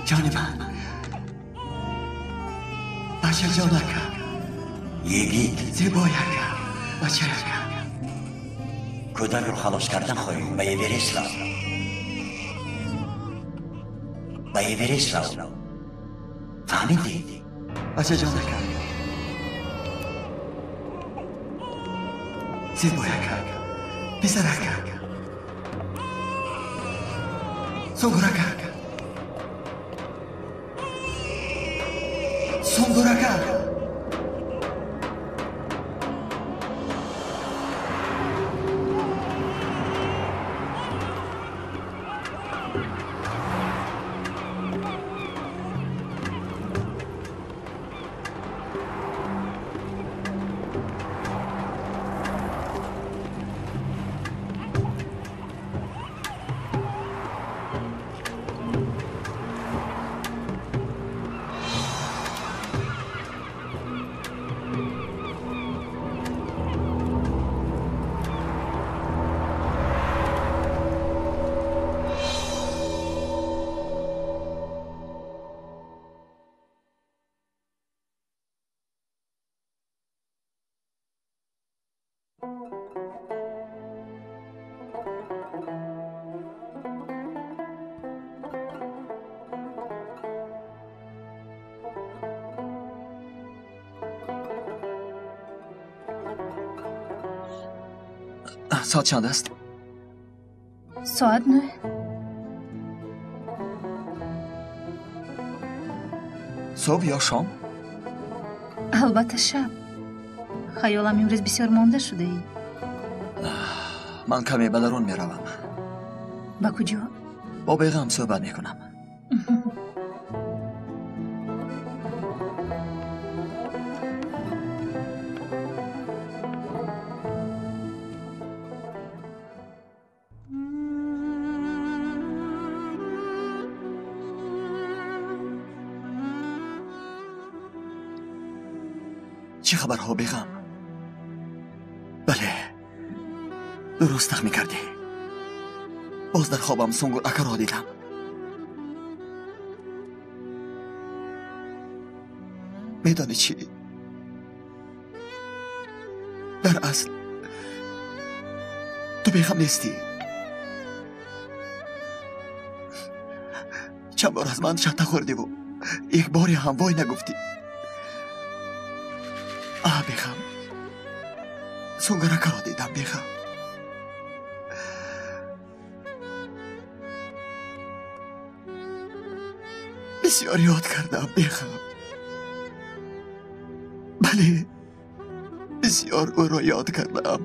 Ҷони ман, бачаҷонака, йигит, зебояка, бачаяка. Кӯдакро халос кардан хоҳем. Ба Эверест рав, ба Эверест рав. Фаҳмидӣ? Бачаҷонака, зебояка, писарака, сунгурака, сунгурака. Соат чанд аст? Соат 9. Субҳ ё шом? Албатта шаб. Хаёлам имрӯз бисёр монда шудаӣ. Ман каме ба дарун меравам. Ба куҷо? Бо беғам суҳбат мекунам. Чӣ хабарҳо, беғам? Бале, дуруст тахмин кардӣ. Боз дар хобам Сунгур акаро дидам. Медонӣ чӣ? Дар асл ту беғам нестӣ. Чанд бор аз ман шатта хӯрдиву як боре ҳам вой нагуфтӣ. А, беғам, Сунгур акаро дидам, беғам. Бисёр ёд кардам, беғам. Бале, бисёр ӯро ёд кардам.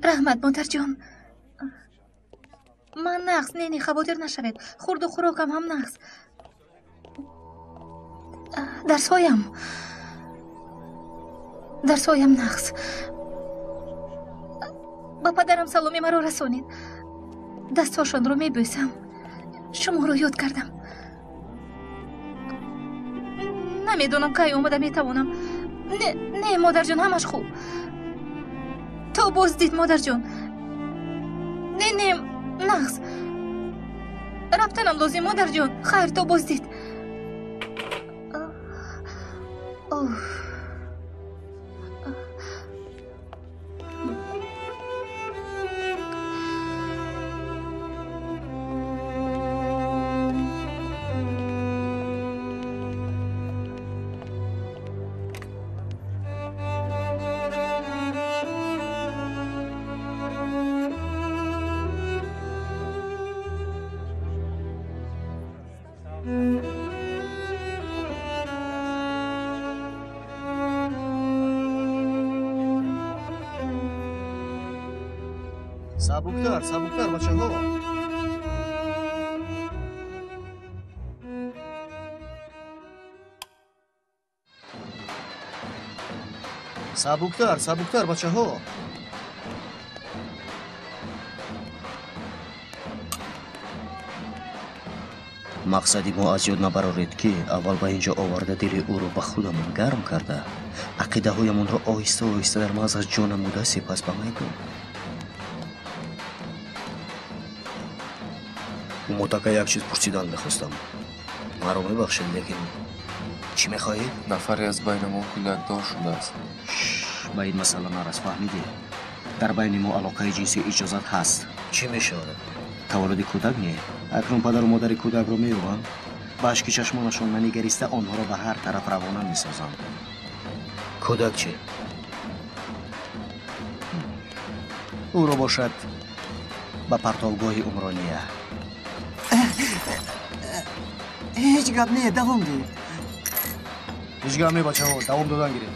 Раҳмат, модарҷон. Ман нағз, не, не, хавотир нашавед. Хурду хӯрокам ҳам нағз. Дарсҳоям нағз. Ба падарам саломи маро расонед. Дастҳошонро мебӯсам. Шуморо ёд кардам. Намедонам кай омада метавонам. Не, не, модарҷон, ҳамаш хуб. То боздид, модарҷон. Не, не, нағз. Рафтанам лозим, модарҷон. Хайр, то боздид. Сабуктар, сабуктар, бачаҳо. Сабуктар, сабуктар, бачаҳо. Мақсади мо аз ёд набароред, ки аввал ба ин ҷо оварда дили ӯро ба худамон гарм карда, ақидаҳоямонро оҳиста оҳиста дар мағзаш ҷо намуда, сипас ба майдон. Умотака, як чиз пурсидан мехостам. Маро мебахшед, лекин чӣ мехоҳед? Нафаре аз байни мо кӯдакдор шудааст. Ба ин масъала нарас, фаҳмидӣ? Дар байни мо алоқаи ҷинсӣ иҷозат ҳаст. Чӣ мешавад? Таваллуди кӯдак не. Акнун падару модари кӯдакро меёбанд, ба ашки чашмонашон нанигариста онҳоро ба ҳар тараф равона месозанд. Кӯдак чӣ? Ӯро бошад ба партовгоҳи Умрония. Ҳеҷ гап не, давом диҳед. Ҳеҷ гап не, бачаҳо, давом додан гиред.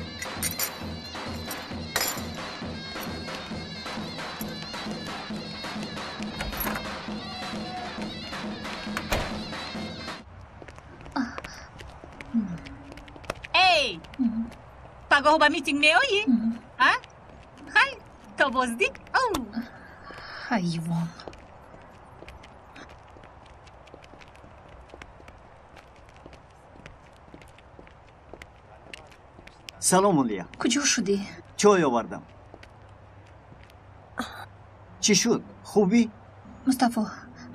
Эй, пагоҳ ба митинг меоӣ? А? Хайр, то боздид. Ҳайвон. Салом, Улия. Куҷо шудӣ? Чой овардам. Чӣ шуд? Хубӣ? Мустафо,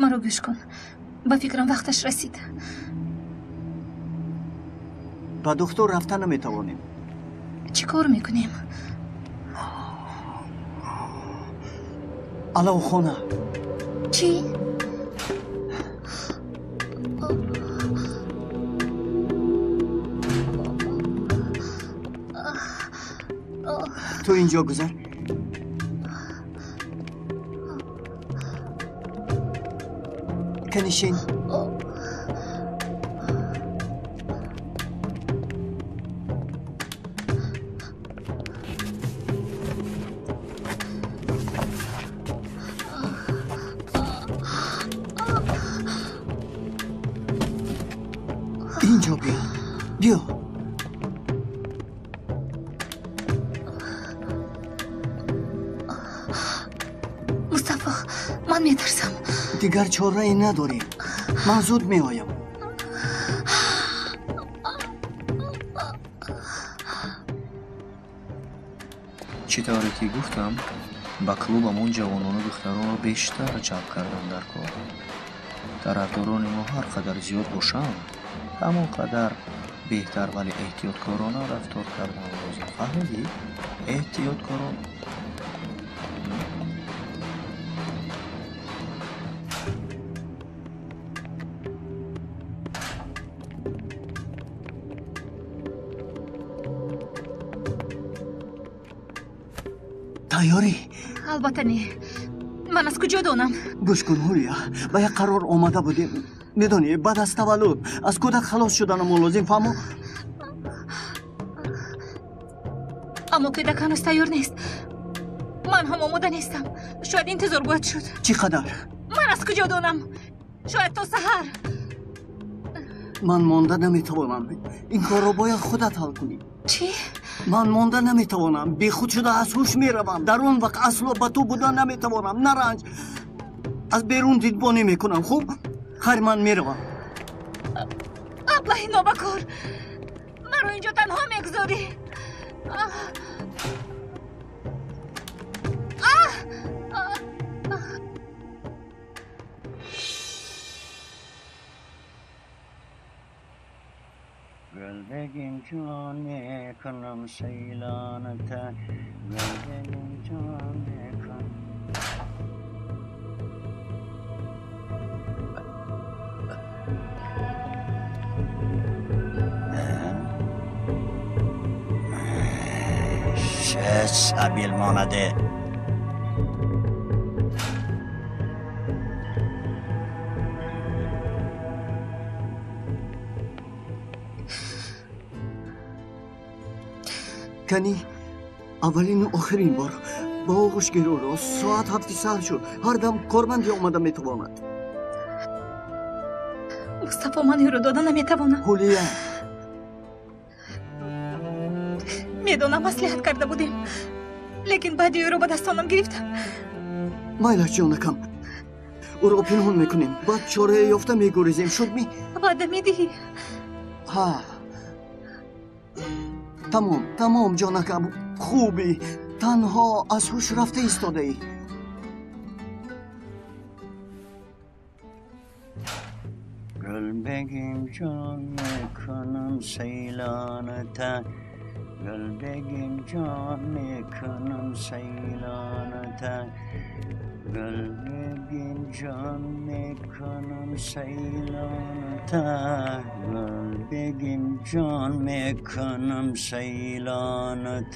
маро гӯш кун. Ба фикрам вақташ расид. Ба духтур рафта наметавонем. Чӣ кор мекунем? Аловхона. Чӣ? Ту инҷо гузар. Канишин. Инҷо биё. Биё. Мустафо, ман метарсам. Дигар чорае надорем. Ман зуд меоям. Чӣ тавре ки гуфтам, ба клубамон ҷавонону духтаронро бештар ҷалб кардан дар кор. Тарафдорони мо ҳар қадар зиёд бошанд, ҳамон қадар беҳтар, вале эҳтиёткорона рафтор кардан лозим. Фаҳмидӣ? Эҳтиёткорона. Тайёрӣ? Албатта не. Ман аз куҷо донам? Гӯш кун, Ҳулия, ба як қарор омада будем. Медонӣ, баъд аз таваллуд аз кӯдак халос шуданамон лозим, фаҳмо? Аммо кӯдак ҳанӯз тайёр нест. Ман ҳам омода нестам. Шояд интизор бояд шуд. Чӣ қадар? Ман Ман аз куҷо донам? Шояд то саҳар. Ман монда наметавонам. Ин корро бояд худат ҳал кунӣ. Чӣ? Ман монда наметавонам. Бехуд шуда аз ҳуш меравам. Дар он вақт асло ба ту буда наметавонам. Наранҷ. Аз берун дидбонӣ мекунам. Хуб? Хайр, ман меравам. Аблаҳи нобакор! Маро инҷо танҳо мегузорӣ. گلبگیم جان میکنم سیلانت، گلبگیم جان میکنم. چه سبیل مانده. کنی اولین و آخرین بار با آغوش گیر او را. ساعت 7 سحر شد. هر دم کارمندی آمده میتواند. مصطفی، من او را داده نمیتوانم. هولیا، میدانم маслиҳат карда будем، лекин баъди ӯро ба дастонам гирифтам. Майлаш ҷонакам، ӯро пинҳон мекунем، баъд чорае ёфта мегурезем. Шуд ми? Ваъда медиҳӣ? Ҳа، тамом، тамом ҷонакам. Хубӣ، танҳо аз ҳуш рафта истодаӣ. گلبگیم جان میکنم سیلانت، گلبگیم جان میکنم سیلانت، گلبگیم جان میکنم سیلانت، گلبگیم جان میکنم سیلانت.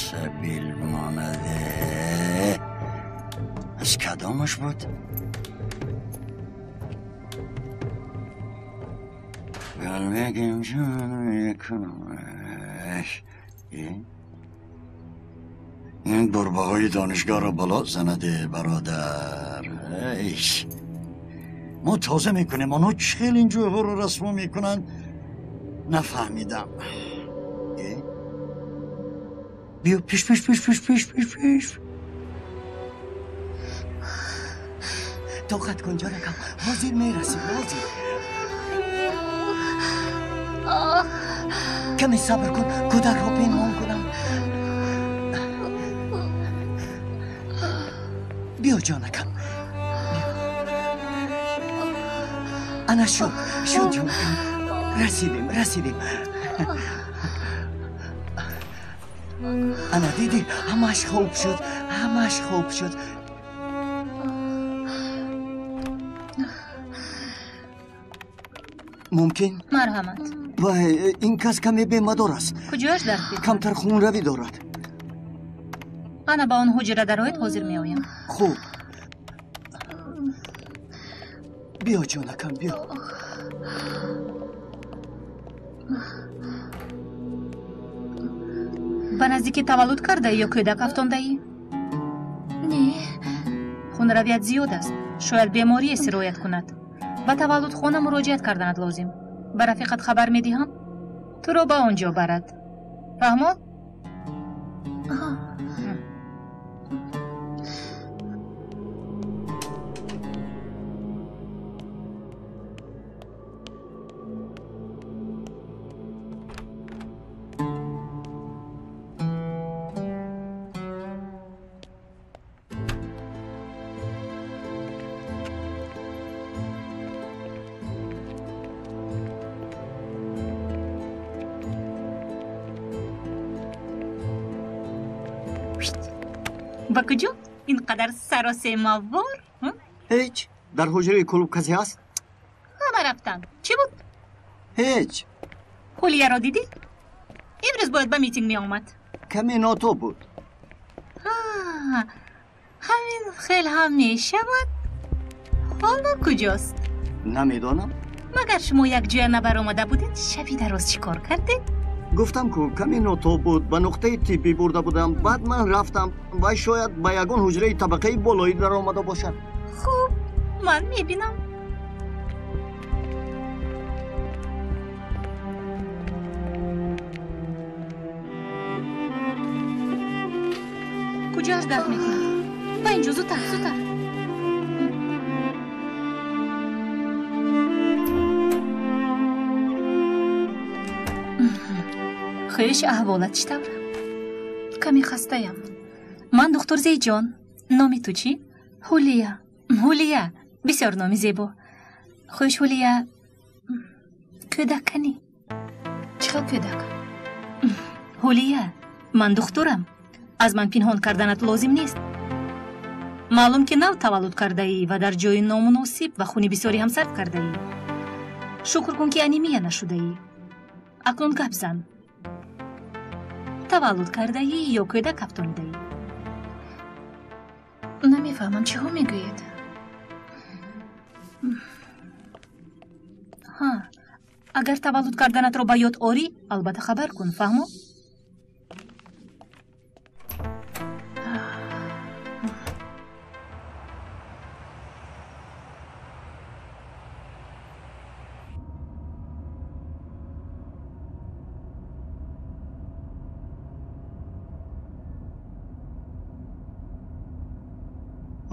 سبیل مانده از کدامش بود؟ گلبگیم جان میکنم. این گربه های دانشگاه را بالا زنده برادر. ایش، ما تازه میکنیم، آنها چخیل اینجا رو رسما میکنن. نفهمیدم. بیا پیش پیش پیش پیش پیش پیش پیش. طاقت کن جانکم، حاضر میرسیم. حاضر. کمی صبر کن، کودک را پنهان کنم. بیا جانکم، انا شد شد جانکم. رسیدیم رسیدیم. انا دیدی همش خوب شد، همش خوب شد. ممکن؟ مرحمت. وای، این کس کمی بیمار است. کجایش درد می‌کند؟ کمتر خونروی دارد. انا با آن حجره درآید، حاضر میآیم. خوب، بیا جانکم بیا. ба наздикӣ таваллуд кардаӣ ё кӯдак афтондаӣ? Не. Хунравият зиёд аст، шояд беморие сироят кунад. Ба таваллудхона муроҷиат карданат лозим. Ба рафиқат хабар медиҳам، туро ба он ҷо барад. Фаҳмо? Ба куҷо ин қадар саросемавор? Ҳеҷ. Дар ҳуҷраи клуб касе ҳаст? Ҳама рафтанд. Чӣ буд? Ҳеҷ. Ҳулияро дидӣ? Имрӯз бояд ба митинг меомад. Каме нотоб буд. Ҳамин хел ҳам мешавад. Ҳоло куҷост? Намедонам. Магар шумо якҷоя набаромада будед? Шаби дароз чӣ кор кардед? Гуфтам ку каме нотоб буд, ба нуқтаи тиббӣ бурда будам. Баъд ман рафтам, вай шояд ба ягон ҳуҷраи табақаи болоӣ даромада бошад. Хуб, ман мебинам. Куҷоаш дард мекунад? Ба инҷо, зудтар, зудтар. Хуш, аҳволат чӣ тавр? Каме хастаям. Ман духтур Зейҷон. Номи ту чӣ? Ҳулия. Ҳулия, бисёр номи зебо. Хуш, Ҳулия, кӯдак канӣ? Чӣ хел кӯдак? Ҳулия, ман духтурам. Аз ман пинҳон карданат лозим нест. Маълум ки нав таваллуд кардаӣ ва дар ҷои номуносиб ва хуни бисёре ҳам сарф кардаӣ. Шукр кун, ки анемия нашудаӣ. Акнун гап зан. Таваллуд кардаӣ ё кӯдак афтонидаӣ? Намефаҳмам, чиҳо мегӯед? Ҳа, агар таваллуд карданатро ба ёд орӣ, албатта хабар кун, фаҳмо?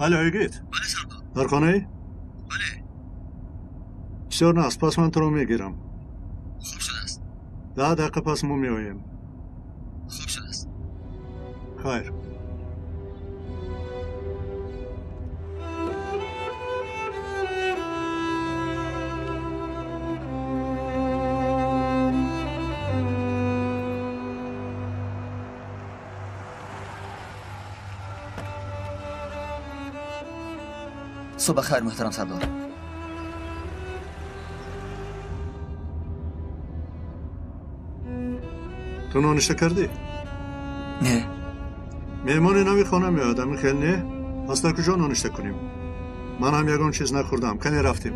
Алло, Игит. Бале, сардор. Дар хонаӣ? Бале. Бисёр наст, пас ман туро мегирам. Хуб шудааст. 10 дақиқа пас мо меоем. Хуб шудааст. Хайр. صبح خیر محترم سردار. Ту ноништа кардӣ? Не. Меҳмони нави хона меояд, ами хел не? Пас дар куҷо ноништа кунем? Ман ҳам ягон чиз нахӯрдам. Кане рафтем.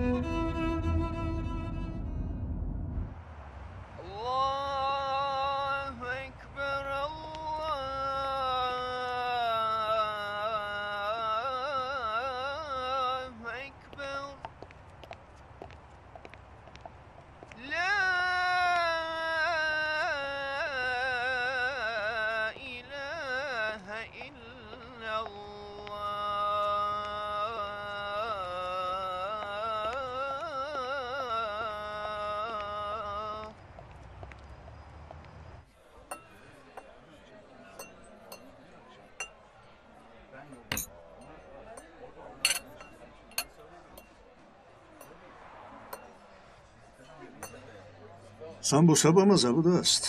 Самбуса ба мазза будааст.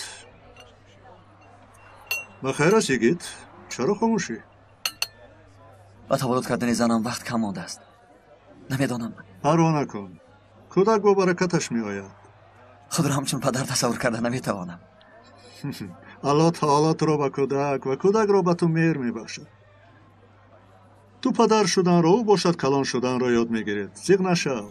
Ба хайр аст, Йигит? Чаро хомӯшӣ? Ба таваллуд кардани занам вақт кам мондааст. Намедонам. Парво накун. Кӯдак бо баракаташ меояд. Худро ҳамчун падар тасаввур карда наметавонам. Аллоҳ таоло туро ба кӯдак ва кӯдакро ба ту меҳр мебахшад. Ту падар шуданро, ӯ бошад калон шуданро ёд мегиред. Зиқ нашав.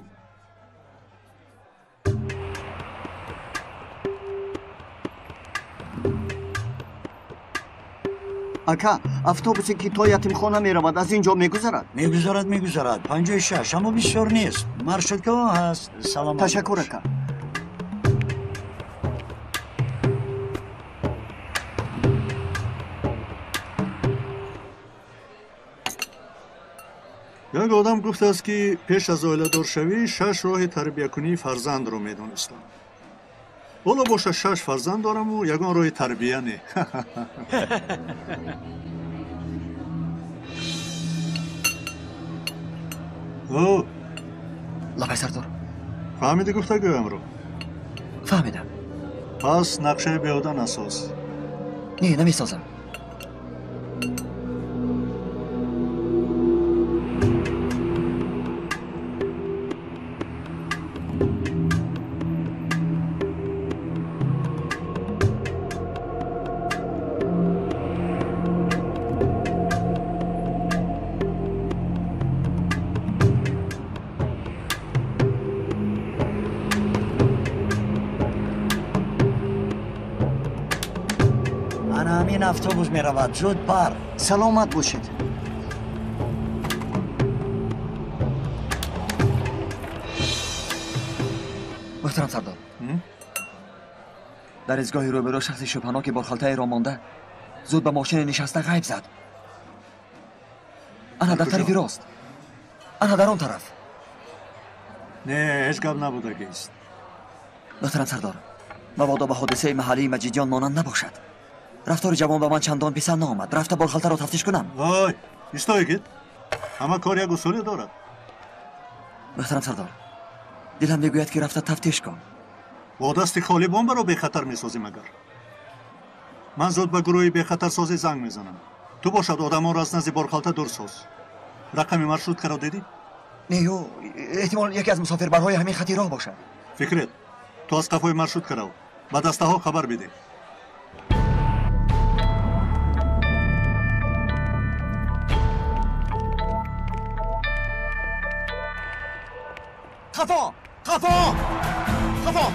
Ака, автобусе ки то ятимхона меравад, аз ин ҷо мегузарад? Мегузарад, мегузарад. 56, аммо бисёр нест. Маршруткаҳо ҳаст. Саломат. Ташаккур, ака. Як одам гуфтааст, ки пеш аз оиладоршавӣ 6 роҳи тарбиякунии фарзандро медонистам. Ҳоло боша 6 фарзанд дораму ягон роҳи тарбия не. О! Лабай, сардор. Фаҳмидӣ гуфтагӯямро? Фаҳмидам. Пас нақшаи беода насоз. Не, намесозам. Ин автобус меравад, зуд бар. Саломат бошед. Муҳтарам сардор, дар истгоҳи рӯберӯ шахси шубҳаноке борхалтаеро монда зуд ба мошине нишаста ғайб зад. Ана дар тарафи рост, ана дар он тараф. Не, ҳеҷ гап набудагист. Муҳтарам сардор, мабодо ба ҳодисаи маҳаллии Маҷидён монанд набошад. Рафтори ҷавон ба ман чандон писанд наомад. Рафта борхалтаро тафтиш кунам. Вой, исто йигит, ҳама кор як усуле дорад. Муҳтарам сардор, дилам мегӯяд ки рафта тафтиш кун. Бо дасти холӣ бомбаро бехатар месозем агар. Ман зуд ба гурӯҳи бехатарсозӣ занг мезанам. Ту бошад одамонро аз назди борхалта дур соз. Рақами маршруткаро дидӣ? Не, ю эҳтимол яке аз мусофирбарҳои ҳамин хати роҳ бошад. Фикрет, ту аз қафои маршрутка рав, ба дастаҳо хабар бидеҳ. Қафо! Қафо! Қафо!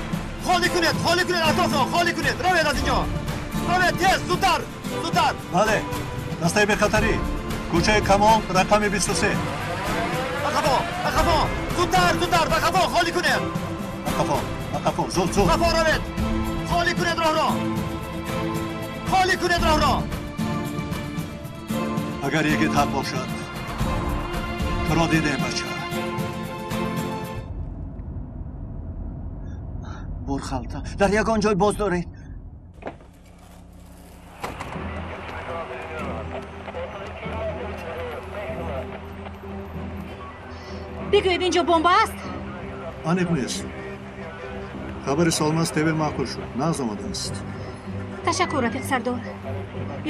Холӣ кунед, холӣ кунед атрофро, холӣ кунед. Равед аз инҷо. Равед тез, зудтар, зудтар. Бале, дастаи бехатарӣ. Кӯчаи Камол, рақами 23. Ба қафо, ба қафо, зудтар, зудтар, ба қафо, холӣ кунед. Ба қафо, ба қафо, зуд, зуд. Қафо равед. Холӣ кунед роҳро. Холӣ кунед роҳро. Агар йигит ҳақ бошад, туро дидем, бача. Борхалта дар ягон ҷой боз доред. Бигӯед, инҷо бомба аст? Аниқ нест. Хабари Солмаз ТВ маъқул шуд, нағз омадааст. Ташаккур, рафиқ сардор.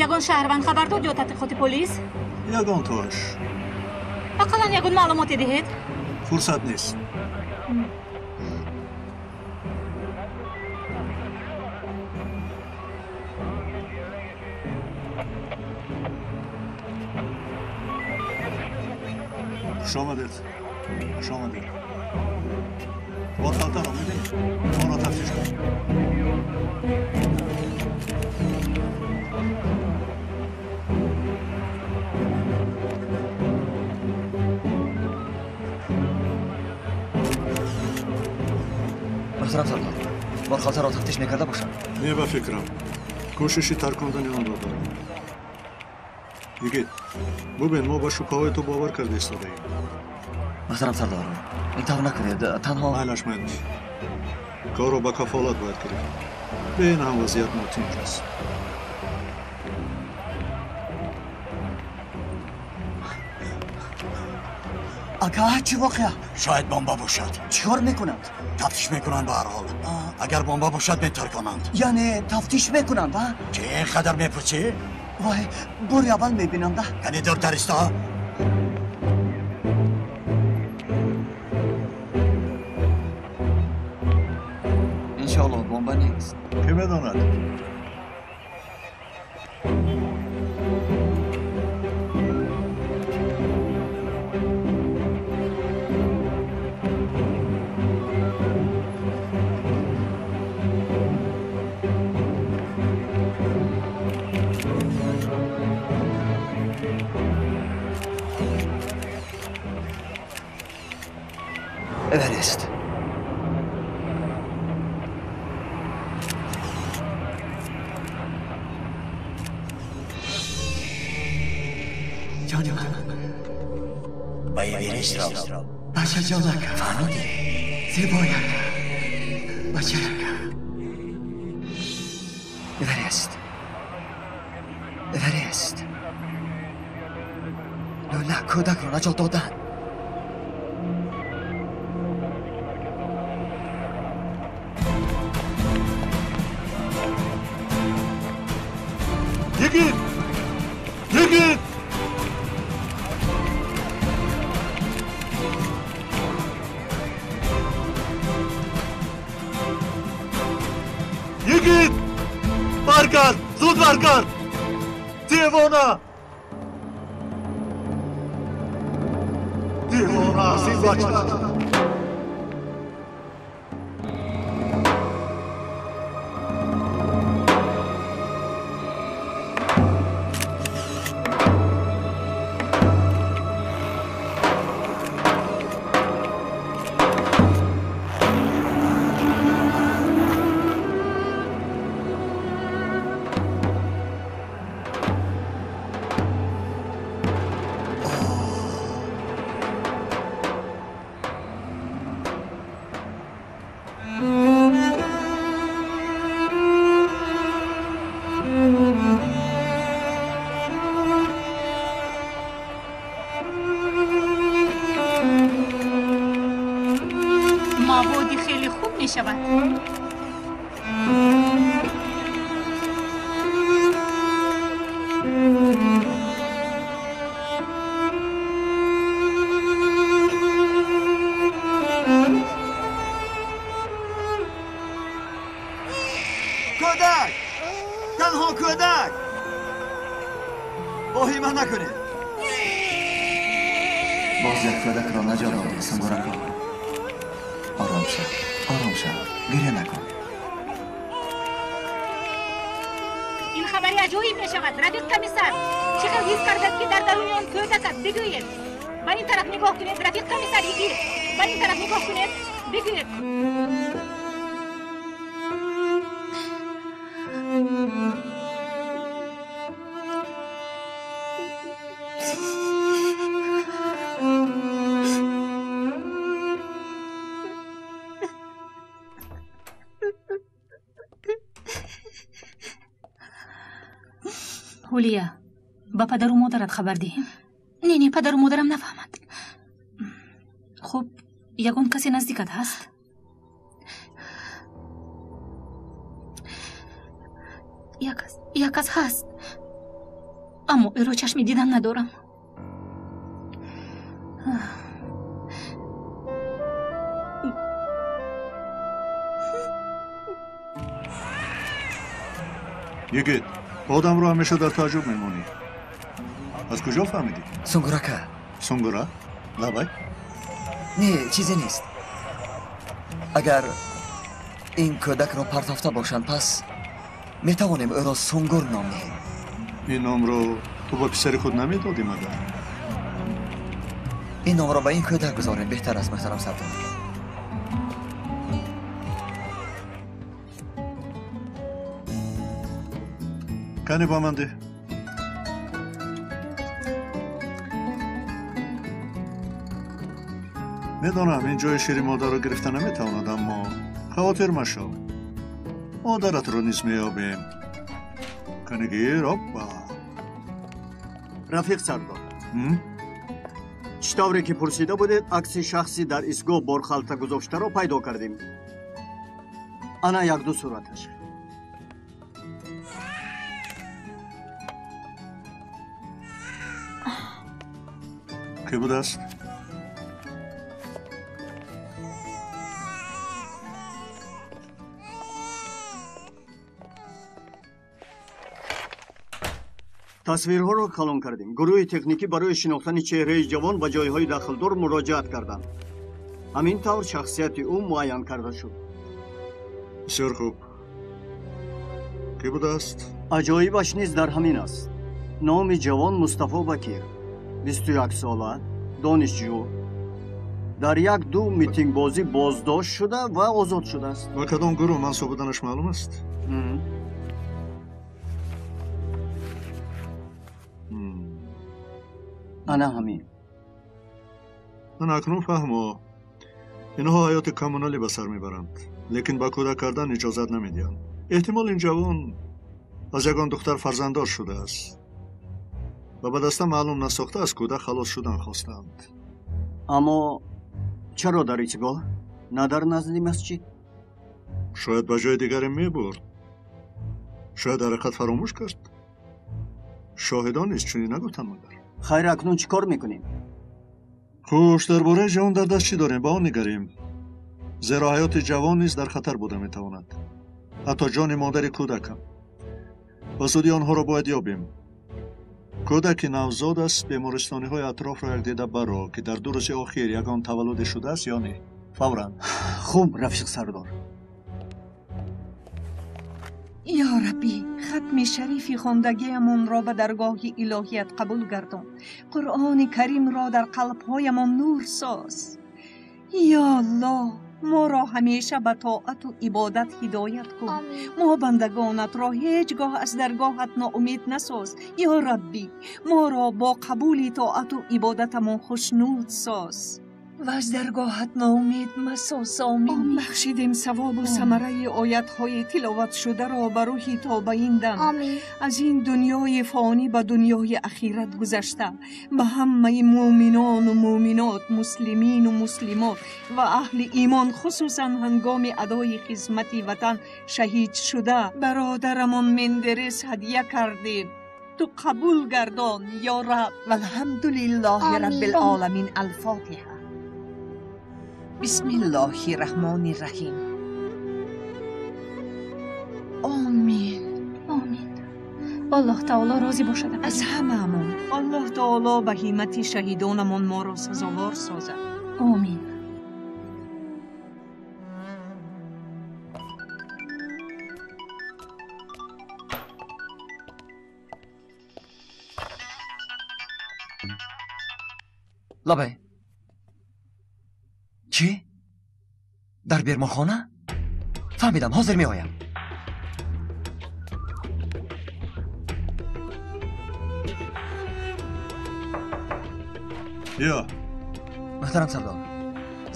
Ягон шаҳрванд хабар дод ё таҳқиқоти полис? Ягон тоаш. Ақаллан ягон маълумоте диҳед? Фурсат нест. Хуш омадед. Хуш омадед. Борхалтаро мебинед? Онро тафтиш кун. Муҳтарам сардор, борхалтаро тафтиш мекарда бошам? Не, ба фикрам. Кӯшиши таркондани онро дорам. Йигит, бубин, мо ба шубҳаҳои ту бовар карда истодаем. Муҳтарам сардор, ин тавр накунед, танҳо майлаш, майлаш. Корро ба кафолат бояд гирифт. Бе ин ҳам вазъият нотинҷ аст. Ака, чӣ воқеа? Шояд бомба бошад. Чӣ кор мекунанд? Тафтиш мекунанд ба ҳар ҳол. Агар бомба бошад метарконанд. Яъне тафтиш мекунанд, а? Чӣ ин қадар мепурсӣ? Вой, бори аввал мебинам да. Яъне дуртар исто? Иншоаллоҳ бомба нест. Кӣ медонад? Эверест. Ҷони ман. Ба Эверест рав. Бачаҷонака. Фаҳмидӣ? Зебояка. Бачаяка. Эверест. Эверест. Лӯла кӯдакро наҷот додан. Йигит! Йигит! Йигит! Баргард! Зуд баргард! Девона! Девона! Бача! Кӯдак! Танҳо кӯдак! Воҳима накунед. Боз як кӯдакро наҷот додӣ, Сунгурако. Ором шав, ором шав, гиря накун. Ин хабари аҷоиб мешавад, рафиқ комиссар. Чӣ хел ҳис кардед, ки дар даруни он кӯдак аст? Бигӯед. Ба ин тараф нигоҳ кунед, рафиқ комиссар йигит. Ба ин тараф нигоҳ кунед, бигӯед. Ҳулия, ба падару модарат хабар диҳем. Не, не, падару модарам нафаҳмад. Хуб, ягон касе наздикат ҳаст? Як кас ҳаст, аммо ӯро чашми дидан надорам. Йигит, одамро ҳамеша дар тааҷҷуб мемонӣ. Аз куҷо фаҳмидӣ? Сунгурака. Сунгура? Лабай? Не, чизе нест. Агар ин кӯдакро партофта бошанд, пас метавонем ӯро Сунгур ном диҳем. Ин номро ту ба писари худ намедодӣ магар? Ин номро ба ин кӯдак гузорем беҳтар аст, муҳтарам сардор. Кане ба ман деҳ. Медонам, ин ҷои шири модарро гирифта наметавонад, аммо хавотир машав. Модаратро низ меёбем. Кане гир, оппа. Рафиқ сардор, чӣ тавре ки пурсида будед, акси шахси дар истгоҳ борхалта гузоштаро пайдо кардем. Ана якду сураташ. Кӣ будааст? Тасвирҳоро калон кардем. Гурӯҳи техникӣ барои шинохтани чеҳраи ҷавон ба ҷойҳои дахлдор муроҷиат карданд. Ҳамин тавр шахсияти ӯ муайян карда шуд. Бисёр хуб. Кӣ будааст? Аҷоибаш низ дар ҳамин аст. Номи ҷавон Мустафо Бакир, 21 сола, донишҷӯ, дар як-ду митингбозӣ боздошт шуда ва озод шудааст. Ба кадом гурӯҳ мансуб буданаш маълум аст? Ана ҳамин. Ман акнун фаҳмо. Инҳо ҳаёти коммуналӣ ба сар мебаранд, лекин ба кӯдак кардан иҷозат намедиҳанд. Эҳтимол ин ҷавон аз ягон духтар фарзанддор шудааст ва ба даста маълум насохта аз кӯдак халос шудан хостаанд. Аммо чаро дар истгоҳ, на дар назди масҷид? Шояд ба ҷои дигаре мебурд. Шояд ҳаракат фаромӯш кард. Шоҳидон низ чунин нагуфтанд магар. Хайр, акнун чӣ кор мекунем? Хуш, дар бораи ҷавон дар даст чӣ дорем, ба он нигарем. Зеро ҳаёти ҷавон низ дар хатар буда метавонад. Ҳатто ҷони модари кӯдакам. Ба зудӣ онҳоро бояд ёбем. Кӯдаки навзод аст, бемористониҳои атрофро як дида баро, ки дар 2 рӯзи охир ягон таваллуде шудааст ё не. Фавран. Хуб, рафиқ сардор. Ё Раббӣ, хатми шарифи хондагиамонро ба даргоҳи илоҳият қабул гардон. Қуръони каримро дар қалбҳоямон нур соз. Ё Аллоҳ, моро ҳамеша ба тоату ибодат ҳидоят кун. Мо бандагонатро ҳеҷ гоҳ аз даргоҳат ноумед насоз. Ё Раббӣ, моро бо қабули тоату ибодатамон хушнуд соз. ва аз даргоҳат ноумед масоз. Омин. Бахшидем савобу самараи оятҳои тиловатшударо ба рӯҳи то ба ин дам аз ин дунёи фонӣ ба дунёи ахират гузашта, ба ҳамаи муъминону муъминот, муслимину муслимот ва аҳли имон, хусусан ҳангоми адои хизмати ватан шаҳид шуда бародарамон Мендерес ҳадя кардем. Ту қабул гардон, ё Раб. Валҳамдулиллоҳи раббил оламин. Алфотиҳа. Бисмиллоҳи раҳмони раҳим. Омин. Омин. Аллоҳ таоло розӣ бошад аз ҳамаамон. Аллоҳ таоло ба ҳиммати шаҳидонамон моро сазовор созад. Омин. Лабай. Чӣ? Дар беморхона? Фаҳмидам, ҳозир меоям. Биё. Муҳтарам сардор,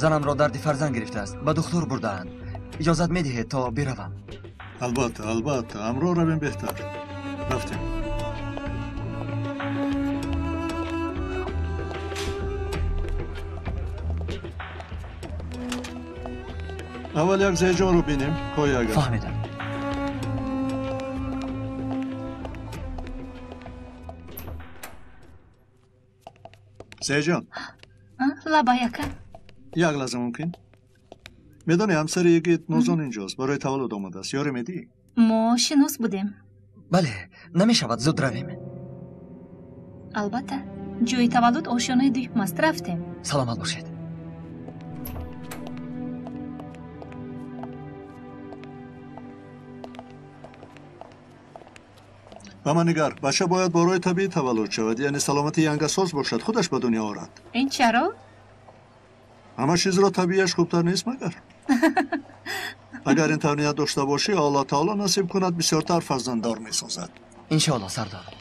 занамро дарди фарзанд гирифтааст, ба духтур бурдаанд. Иҷозат медиҳед то биравам? Албатта, албатта, ҳамроҳ равем беҳтар. Рафтем. Аввал як зайҷонро бинем, кой агар. Фаҳмидам. Зайҷон. Лабай, ака. Як лаҳза мумкин? Медонӣ, ҳамсари йигит Нозон инҷост, барои таваллуд омадааст. Ёре медиҳӣ? Мо шинос будем. Бале, намешавад зуд равем? Албатта, ҷои таваллуд ошёнаи дуюм аст. Рафтем. Саломат бошед. Ба ман нигар, бача бояд бо роҳи табиӣ таваллуд шавад, яъне саломати янгасоз бошад, худаш ба дунё орад. Ин чаро? Ҳама чизро табииаш хубтар нест магар? Агар ин тавр ният дошта бошӣ, Аллоҳ таоло насиб кунад, бисёртар фарзанддор месозад. Иншоаллоҳ, сардор.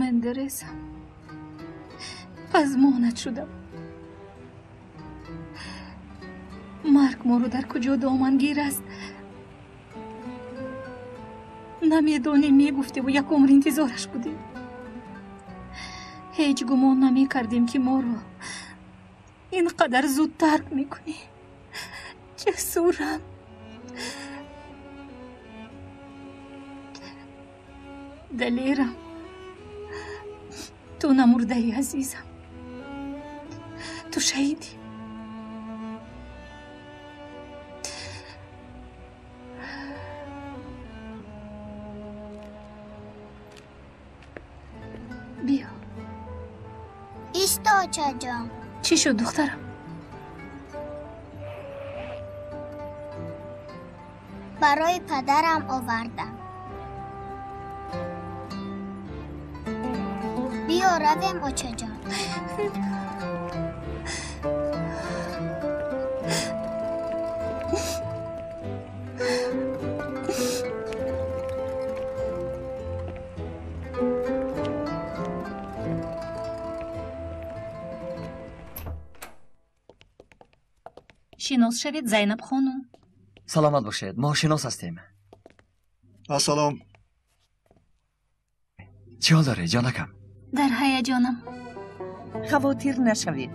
Мендересам, пазмонат шудам. Марг моро дар куҷо домангир аст намедонем, мегуфтеву як умр интизораш будем. Ҳеҷ гумон намекардем, ки моро ин қадар зуд тарк мекунӣ. Ҷасурам, далерам, ту намурдаӣ, азизам, ту шаҳидӣ. Биё. Исто, очаҷон. Чӣ шуд, духтарам? Барои падарам овардам. Биё равем, очаҷон. Шинос шавед, Зайнаб хонум. Саломат бошед, мо шинос ҳастем. Ассалом. Чӣ ҳол дорӣ, ҷонакам? Дар ҳаяҷонам. Хавотир нашавед,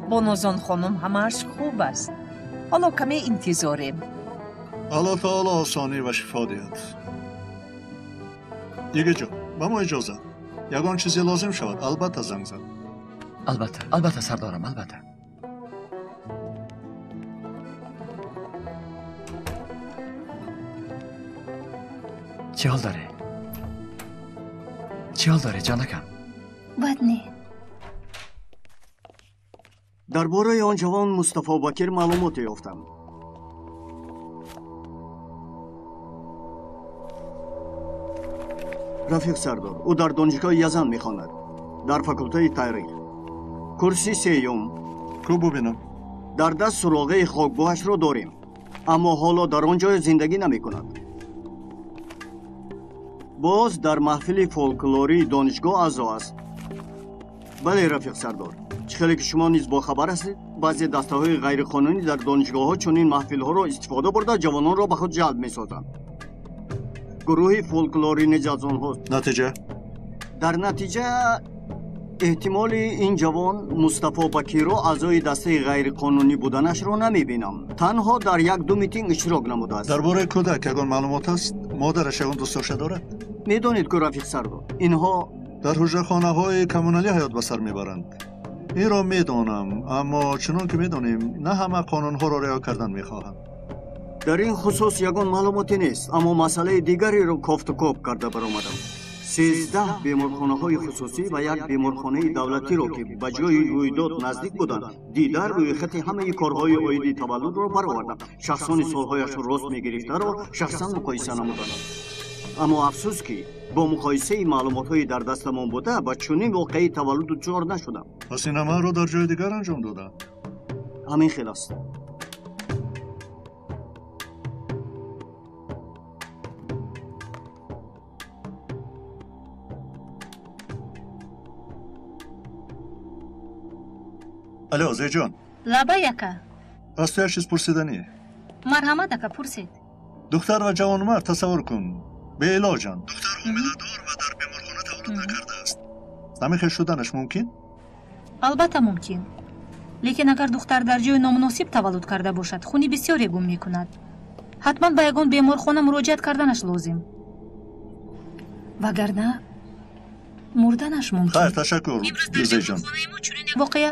бо Нозон хонум ҳамааш хуб аст. Ҳоло каме интизорем. Аллоҳ таоло осонӣ ва шифо диҳад. Йигитҷон, ба мо иҷозат. Ягон чизе лозим шавад, албатта занг зан. Албатта, албатта, сардорам, албатта. Чӣ ҳол дорӣ? Чӣ ҳол дорӣ, ҷонакам? Бад не. Дар бораи он ҷавон Мустафо Бакир маълумоте ёфтам. Рафиқ Сардор, ӯ дар донишгоҳи Язан мехонад, дар факултаи таърих, курси сеюм. Ку бубинам. Дар даст суроғаи хокгоҳашро дорем, аммо ҳоло дар он ҷо зиндагӣ намекунад. Боз дар маҳфили фолклории донишгоҳ аъзо аст. Бале, рафиқ Сардор, чӣ хеле ки шумо низ бохабар ҳастед, баъзе дастаҳои ғайриқонунӣ дар донишгоҳҳо чунин маҳфилҳоро истифода бурда ҷавононро ба худ ҷалб месозанд. Гурӯҳи фолклорӣ низ аз онҳост. Натиҷа? Дар натиҷа эҳтимоли ин ҷавон Мустафо Бакиро аъзои дастаи ғайриқонунӣ буданашро намебинам. Танҳо дар як-ду митинг иштирок намудааст. Дар бораи кӯдак ягон маълумот аст? Модараш ягон дӯстдошта дорад? Медонед ку, рафиқ Сардор, инҳо дар ҳуҷрахонаҳои коммуналӣ ҳаёт ба сар мебаранд. Инро медонам, аммо чунон ки медонем, на ҳама қонунҳоро риоя кардан мехоҳанд. Дар ин хусус ягон маълумоте нест, аммо масъалаи дигареро кофтукоб карда баромадам. 13 беморхонаҳои хусусӣ ва як беморхонаи давлатиро, ки ба ҷои рӯйдод наздик буданд, дида рӯйхати ҳамаи корҳои оиди таваллудро баровардам. Шахсони солҳояшро рост мегирифтаро шахсан муқоиса намуданд. Аммо афсӯс, ки бо муқоисаи маълумотҳои дар дастамон буда ба чунин воқеаи таваллуд дучор нашудам. Пас ин амалро дар ҷои дигар анҷом доданд? Ҳамин хел аст. Алло, Зеҷон. Лабай, ака. Аз ту як чиз пурсиданӣ. Марҳамат, ака, пурсед. Духтар ва ҷавонмард, тасаввур кун, беилоҷанд. Духтар ҳомиладор ва дар беморхона таваллуд накардааст. Ҳамин хел шуданаш мумкин? Албатта мумкин. Лекин агар духтар дар ҷои номуносиб таваллуд карда бошад, хуни бисёре гум мекунад. Ҳатман ба ягон беморхона муроҷиат карданаш лозим. Вагарна мурданаш мумкин. Хайр, ташаккур, Зеҷон. Воқеа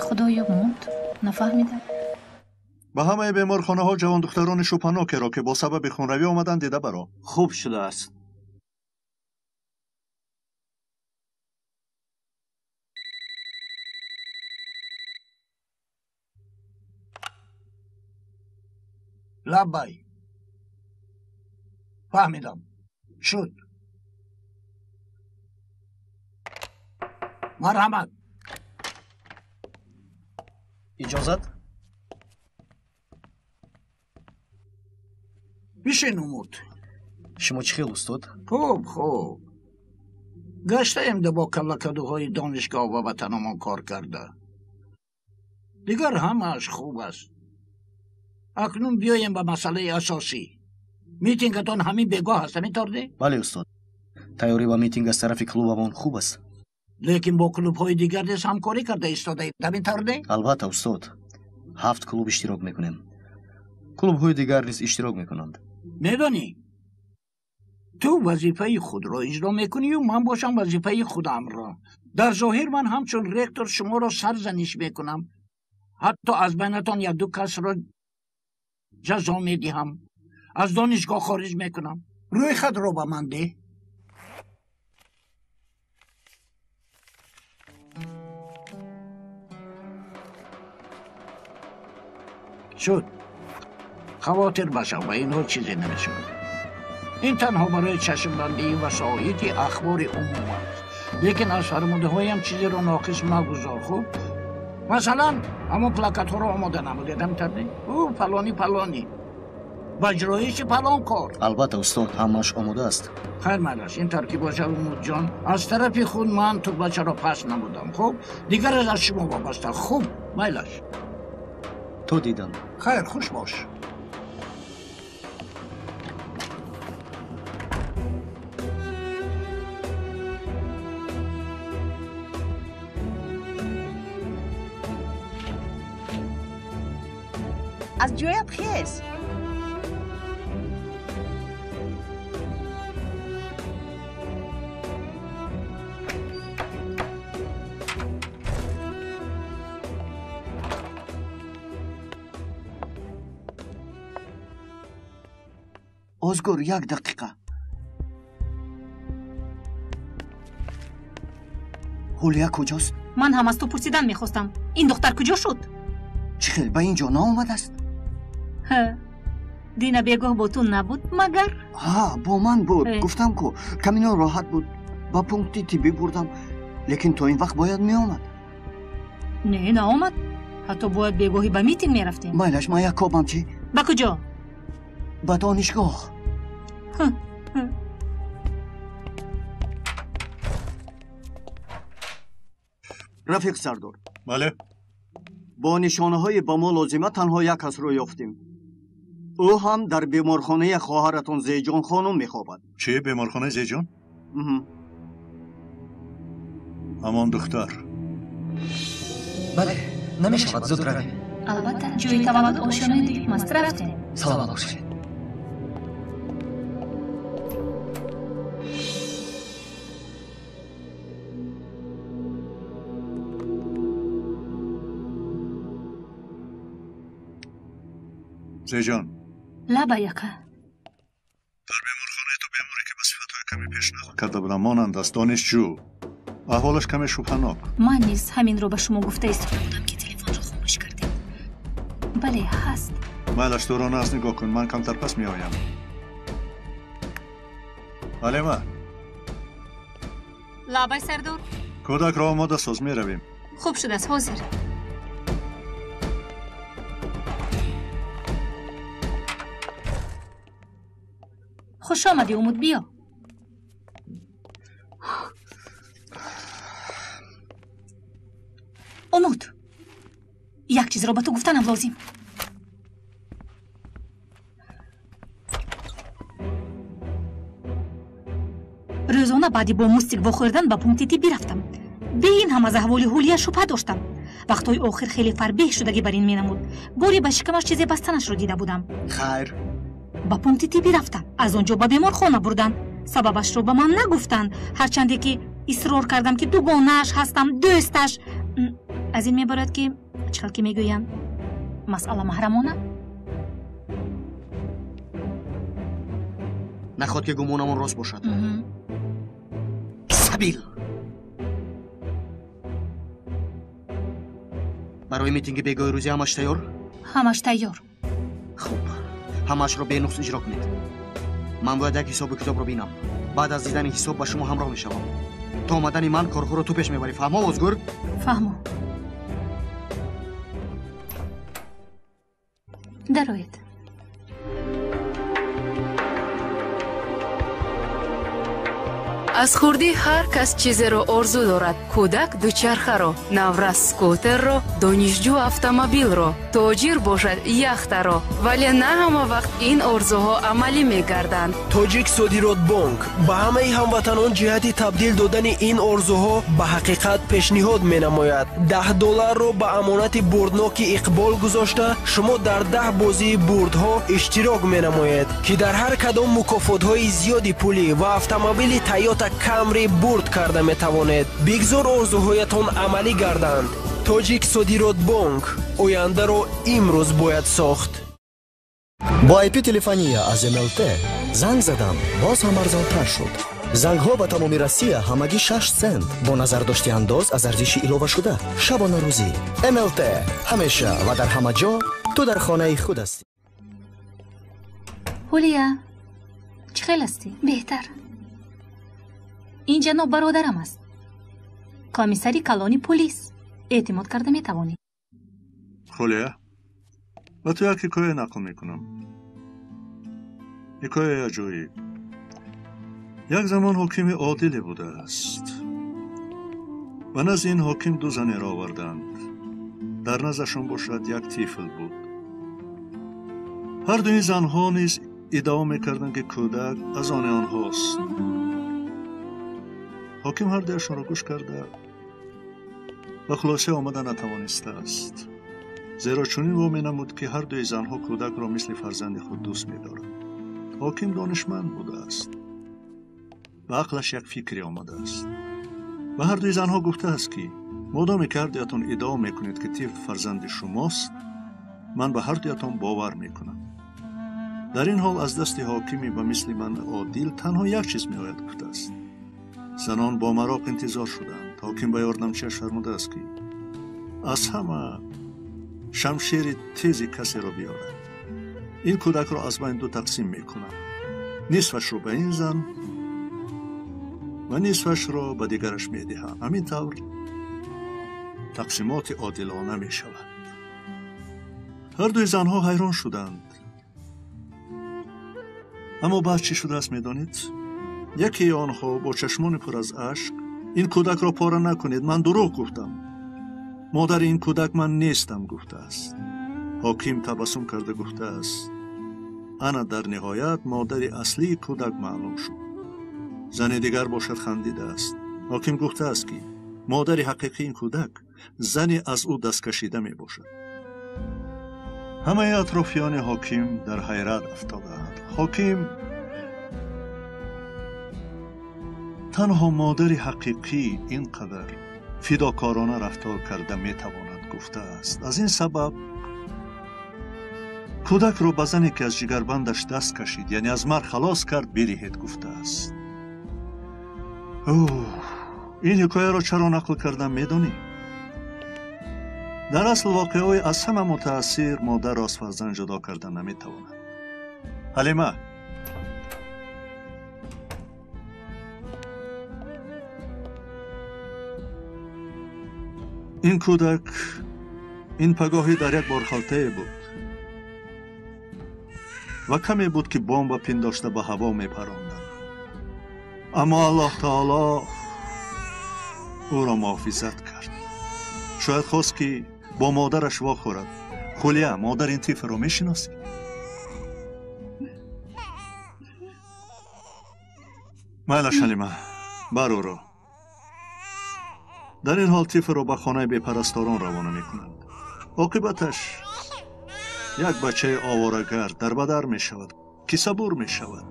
худоё, монд, нафаҳмидам. Ба ҳамаи беморхонаҳо ҷавондухтарони шӯпанокеро, ки бо сабаби хунравӣ омаданд, дида баро. Хуб шудааст. Лабай, фаҳмидам, шуд. Марҳамат. Иҷозат? Бишин, Умуд. Шумо чӣ хел, устод? Хуб, хуб. Гаштаем да бо каллакадуҳои донишгоҳ ва ватанамон кор карда. Дигар ҳамааш хуб аст. Акнун биёем ба масъалаи асосӣ. Митингатон ҳамин бегоҳ аст, ҳамин тавр не? Бале, устод. Тайёрӣ ба митинг аз тарафи клубамон хуб аст. Лекин бо клубҳои дигар низ ҳамкорӣ карда истодаед, ҳамин тавр не? Албатта, устод. 7 клуб иштирок мекунем. Клубҳои дигар низ иштирок мекунанд. Медонӣ, ту вазифаи худро иҷро мекунию ман бошам вазифаи худамро. Дар зоҳир ман ҳамчун ректор шуморо сарзаниш мекунам. Ҳатто аз байнатон як-ду касро ҷазо медиҳам, аз донишгоҳ хориҷ мекунам. Рӯйхатро ба ман деҳ. Шуд. Хавотир машав, ба инҳо чизе намешавад. Ин танҳо барои чашмбандии васоити ахбори умум аст. Лекин аз фармудаҳоям чизеро ноқис магузор, хуб? Масалан, ҳамон плакатҳоро омода намудед, ҳамин тавр не? Ӯ фалони фалони ба иҷроиши фалон кор. Албатта, устод, ҳамааш омода аст. Хайр, майлаш, ин тавр ки бошад, Умудҷон, аз тарафи худ ман тугмачаро паст намудам, хуб? Дигараш аз шумо вобаста. Хуб, майлаш. То дидам. Хайр, хуш бош. Аз ҷоят хез. Озгур, як дақиқа. Ҳулия куҷост? Ман ҳам аз ту пурсидан мехостам. Ин духтар куҷо шуд? Чӣ хел ба ин ҷо наомадааст? Ҳа, дина бегоҳ бо ту набуд магар? Ҳа, бо ман буд. Гуфтам ку каме нороҳат буд. Ба пункти тиббӣ бурдам, лекин то ин вақт бояд меомад. Не, наомад. Ҳатто бояд бегоҳӣ ба митинг мерафтем. Майлаш, ман як кобам чӣ? Ба куҷо? Ба донишгоҳ. Рафиқ Сардор. Бале. Бо нишонаҳои ба мо лозима танҳо як касро ёфтем. Ӯ ҳам дар беморхонаи хоҳаратон Зеҷон хонум мехобад. Чӣ, беморхонаи Зеҷон? Ҳамон духтар. Бале, намешавад, зуд равем. Албатта, ҷои таваллуд ошёнаи дуюм аст. Рафтем. Саломат бошед. Зеҷон. Лаба яка. Дар беморхонаи ту беморе ки ба сифатҳои каме пеш нақл карда будам монанд аст, донишҷӯ. Аҳволаш каме шубҳанок. Ман низ ҳаминро ба шумо гуфта истода будам ки телефонро хомӯш кардем. Бале, ҳаст. Майлаш, дурона аст, нигоҳ кун, ман камтар пас меоям. Алима. Лабай Сардор. Кӯдакро омода соз, меравем. Хуб шудааст, ҳозир. Хуш омадӣ, Умуд, биё. Умуд, як чизро ба ту гуфтанам лозим. Рӯзона баъди бо мустик вохӯрдан ба пункти тиббӣ рафтам. Бе ин ҳам аз аҳволи Ҳулия шубҳа доштам. Вақтҳои охир хеле фарбеҳ шудагӣ бар ин менамуд. Боре ба шикамаш чизе бастанашро дида будам. Хайр. Ба пункти тиббӣ рафтам. Аз он ҷо ба беморхона бурданд. Сабабашро ба ман нагуфтанд. Ҳарчанде ки исрор кардам ки дугонааш ҳастам, дӯсташ. Аз ин мебарад ки чӣ хел ки мегӯянд, масъала маҳрамона. Наход ки гумонамон рост бошад. Сабил! Барои митинги бегоҳи рӯзӣ ҳамаш тайёр? Ҳамаш тайёр. Хуб, ҳамаашро бенуқс иҷро кунед. Ман бояд як ҳисобу китобро бинам. Баъд аз дидани ҳисоб ба шумо ҳамроҳ мешавам. То омадани ман корҳоро ту пеш мебарӣ. Фаҳмо, Озгур? Фаҳмо. Дароед. Аз хурдӣ ҳар кас чизеро орзу дорад. Кӯдак дучархаро, наврас скутерро, донишҷӯ автомобилро, тоҷир бошад яхтаро. Вале на ҳама вақт ин орзуҳо амалӣ мегарданд. Тоҷик Содиротбонк ба ҳамаи ҳамватанон ҷиҳати табдил додани ин орзуҳо ба ҳақиқат пешниҳод менамояд. 10 долларро ба амонати бурдноки Иқбол гузошта, шумо дар 10 бозии бурдҳо иштирок менамоед, ки дар ҳар кадом мукофотҳои зиёди пулӣ ва автомобили Тойота Камри бурд карда метавонед. Бигзор орзуҳоятон амалӣ гарданд. Тоҷик Содиротбонк. Ояндаро имрӯз бояд сохт. Бо IP телефония аз МЛТ занг задам, боз ҳам арзонтар шуд. Зангҳо ба тамоми Россия ҳамагӣ 6 цент бо назардошти андоз аз арзиши иловашуда. Шабонарӯзӣ. МЛТ ҳамеша ва дар ҳама ҷо ту дар хонаи худ ҳастӣ. Ҳулия, чӣ хел ҳастӣ? Беҳтар. Ин ҷаноб бародарам аст. Комиссари калони полис. Эътимод карда метавонӣ. Ҳулия, ба ту як ҳикоя нақл мекунам. Ҳикояи аҷоиб. Як замон ҳокими одиле будааст. Ба назди ин ҳоким ду занеро оварданд. Дар наздашон бошад як тифл буд. Ҳар дуи занҳо низ иддао мекарданд, ки кӯдак аз они онҳост. Ҳоким ҳар дуяшонро гӯш карда ба хулоса омада натавонистааст, зеро чунин во менамуд, ки ҳар дуи занҳо кӯдакро мисли фарзанди худ дӯст медоранд. Ҳоким донишманд будааст. Ба ақлаш як фикре омадааст. Ба ҳар дуи занҳо гуфтааст, ки модоме ки ҳар дуятон иддао мекунед, ки тифл фарзанди шумост, ман ба ҳар дуятон бовар мекунам. Дар ин ҳол аз дасти ҳокими ба мисли ман одил танҳо як чиз меояд, гуфтааст. Занон бо мароқ интизор шуданд, то Ҳоким ба ёрдамчиаш фармудааст, ки аз ҳама шамшери тези касеро биёрад. Ин кӯдакро аз байн ду тақсим мекунам. Нисфашро ба ин зан ва нисфашро ба дигараш медиҳам. Ҳамин тавр тақсимоти одилона мешавад. Ҳар дуи занҳо ҳайрон шуданд. Аммо баъд чӣ шудааст, медонед? Якеи онҳо бо чашмони пур аз ашк: ин кӯдакро пора накунед, ман дурӯғ гуфтам, модари ин кӯдак ман нестам, гуфтааст. Ҳоким табассум карда гуфтааст: ана дар ниҳоят модари аслии кӯдак маълум шуд. Зани дигар бошад хандидааст. Ҳоким гуфтааст, ки модари ҳақиқии ин кӯдак зани аз ӯ дасткашида мебошад. Ҳамаи атрофиёни ҳоким дар ҳайрат афтодаанд. Ҳоким танҳо модари ҳақиқӣ ин қадар фидокорона рафтор карда метавонад, гуфтааст. Аз ин сабаб кӯдакро ба зане, ки аз ҷигарбандаш даст кашид, яъне аз марг халос кард, бидиҳед, гуфтааст. Ин ҳикояро чаро нақл кардам, медонӣ? Дар асл воқеаҳои аз ҳама мутаассир модарро аз фарзанд ҷудо карда наметавонад. Ҳалима, ин кӯдак ин пагоҳӣ дар як борхалтае буд ва каме буд, ки бомба пиндошта ба ҳаво мепаронданд. Аммо Аллоҳ таоло ӯро муҳофизат кард. Шояд хост, ки бо модараш вохӯрад. Хулия, модари ин тифлро мешиносӣ? Майлаш, Ҳалима, бар ӯро. Дар ин ҳол тифлро ба хонаи бепарасторон равона мекунанд. Оқибаташ як бачаи оворагард дарбадар мешавад, ки сабур мешавад.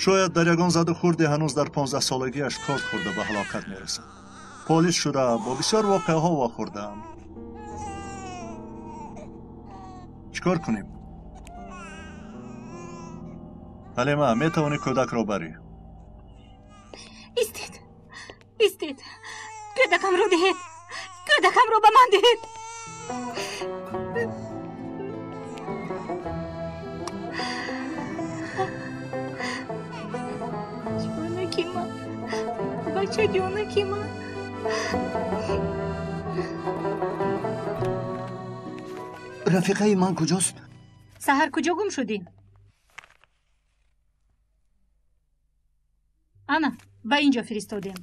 Шояд дар ягон заду хурде ҳанӯз дар 15-солагиаш корд хӯрда ба ҳалокат мерасад. Полис шуда бо бисёр воқеаҳо вохӯрдаам. Чӣ кор кунем? Ҳалима, метавонӣ кӯдакро барӣ. Истед, истед, кӯдакамро диҳед, кӯдакамро ба ман диҳед. Ҷонаки ман, бачаҷонаки ман. Рафиқаи ман куҷост? Саҳар куҷо гум шудӣ? Ана, ба ин ҷо фиристодем.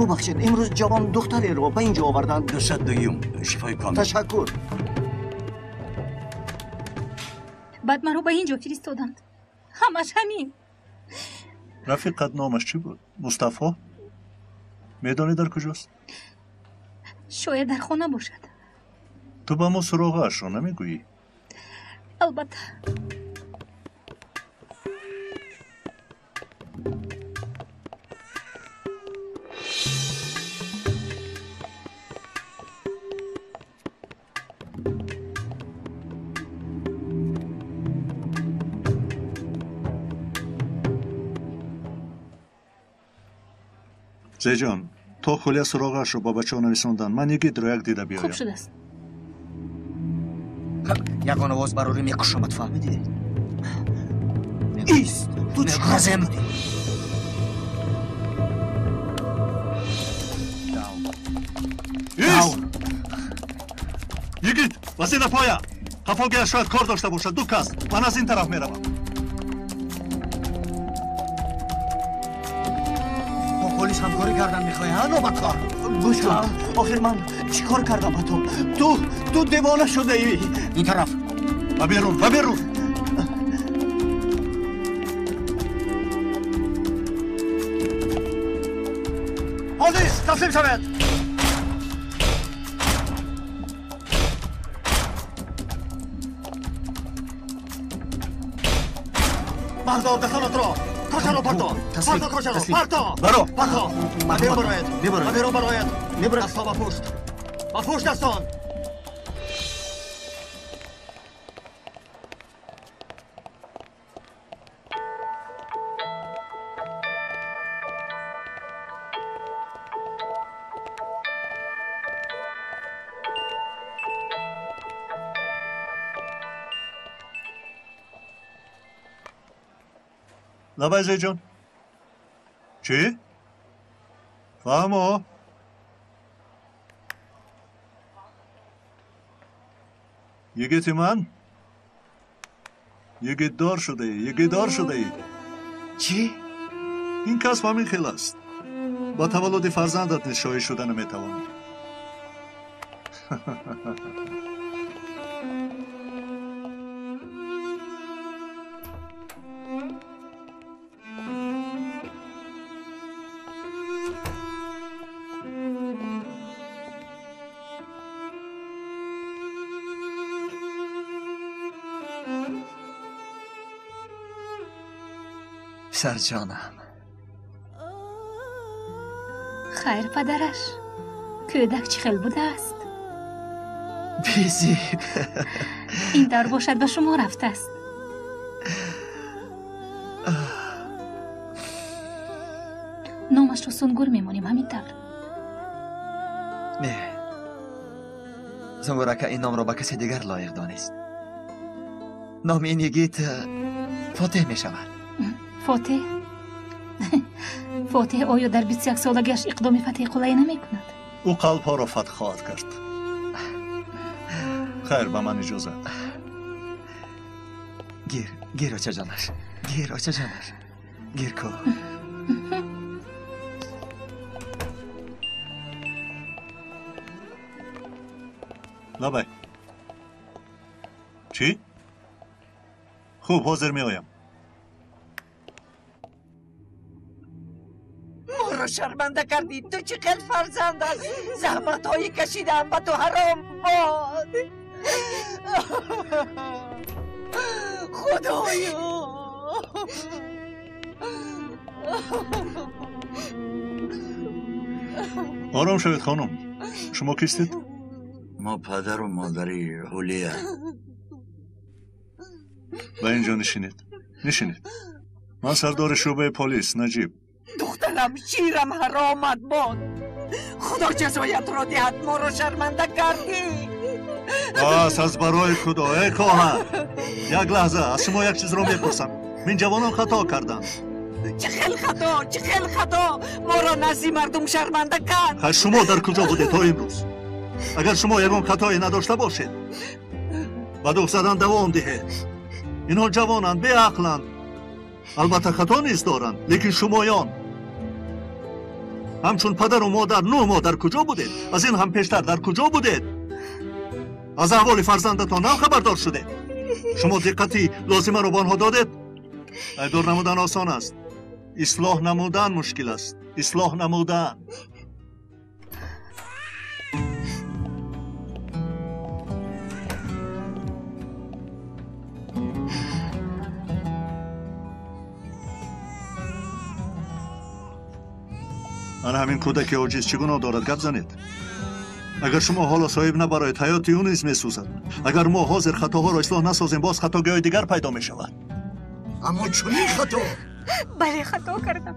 Бубахшед, имрӯз ҷавон духтареро ба ин ҷо оварданд. 202-юм, шифои комил. Ташаккур. Баъд маро ба ин ҷо фиристоданд. Ҳамаш ҳамин. Рафиқат номаш чӣ буд? Мустафо? Медонӣ дар куҷост? Шояд дар хона бошад. Ту ба мо суроғаашро намегӯӣ? Албатта. Зеҷон, то Хулия суроғаашро ба бачаҳо нависондан, ман Йигитро як дида биёям. Хуб шудааст. Ягон овоз барорӣ мекушамад, фаҳмидӣ? Ист! Ту чӣ Мекушам. Ист! Йигит, васида поя! Қафогияш шояд кор дошта бошад. Ду кас. Ман аз ин тараф меравам. Бо полис ҳамкорӣ кардан мехоҳӣ, ҳа, нобакор? Гӯш кун, охир ман чӣ кор кардам ба ту? Ту девона шудаӣ. Ин тараф. Ба берун, ба берун! Полис, таслим шавед! Бардор дастонатро. Кошаро парто. Парто кошаро. Парто. Баро. Парто. Ба берун бароед. Ба берун бароед. Дастҳо ба пушт. Ба пушт дастон. Лабай, Зайҷон. Чӣ? Фаҳмо. Йигити ман? Йигитдор шудаӣ, йигитдор шудаӣ. Чӣ? Ин касб ҳамин хел аст. Ба таваллуди фарзандат низ шоҳид шуда наметавонӣ. Писарҷонам. Хайр, падараш. Кӯдак чӣ хел будааст? Безеб. Ин тавр бошад, ба шумо рафтааст. Номашро Сунгур мемонем, ҳамин тавр. Не. Сунгур ака ин номро ба касе дигар лоиқ донист. Номи ин йигит Фотеҳ мешавад. Фотеҳ? Фотеҳ оё дар 21 солагиаш иқдоми фатҳи қуллае намекунад? Ӯ қалбҳоро фатҳ хоҳад кард. Хайр, ба ман иҷозат. Гир, гир, очаҷонаш. Гир, очаҷонаш. Гир ку. Лабай. Чӣ? Хуб, ҳозир меоям. Моро шарманда кардӣ. Ту чӣ хел фарзанд аст? Заҳматҳои кашидаам ба ту ҳаром бод. Худоё! Ором шавед, хонум. Шумо кистед? Мо падару модари Ҳулия. Ба ин ҷо нишинед. Нишинед. Ман сардори шӯъбаи полис, Наҷиб. Духтарам, ширам ҳаромат бод. Худо ҷазоятро диҳад, моро шарманда кардӣ. Бас, аз барои Худо, эй хоҳар. Як лаҳза, аз шумо як чизро мепурсам. Мин ҷавонон хато карданд. Чӣ хел хато, чӣ хел хато? Моро назди мардум шарманда кард. Хайр, шумо дар куҷо будед то имрӯз? Агар шумо ягон хатое надошта бошед, ба дух задан давом диҳед. Инҳо ҷавонанд, беақланд. Албатта хато низ доранд, лекин шумоён ҳамчун падару модар 9 моҳ дар куҷо будед? Аз ин ҳам пештар дар куҷо будед? Аз аҳволи фарзандатон нав хабардор шудед? Шумо диққати лозимаро ба онҳо додед? Айбдор намудан осон аст, ислоҳ намудан мушкил аст. Ислоҳ намудан. Ана ҳамин кӯдаки оҷиз чӣ гуноҳ дорад? Гап занед. Агар шумо ҳоло соҳиб набароед, ҳаёти ӯ низ месӯзад. Агар мо ҳозир хатоҳоро ислоҳ насозем, боз хатогиҳои дигар пайдо мешавад. Аммо чунин хато? Бале, хато кардам.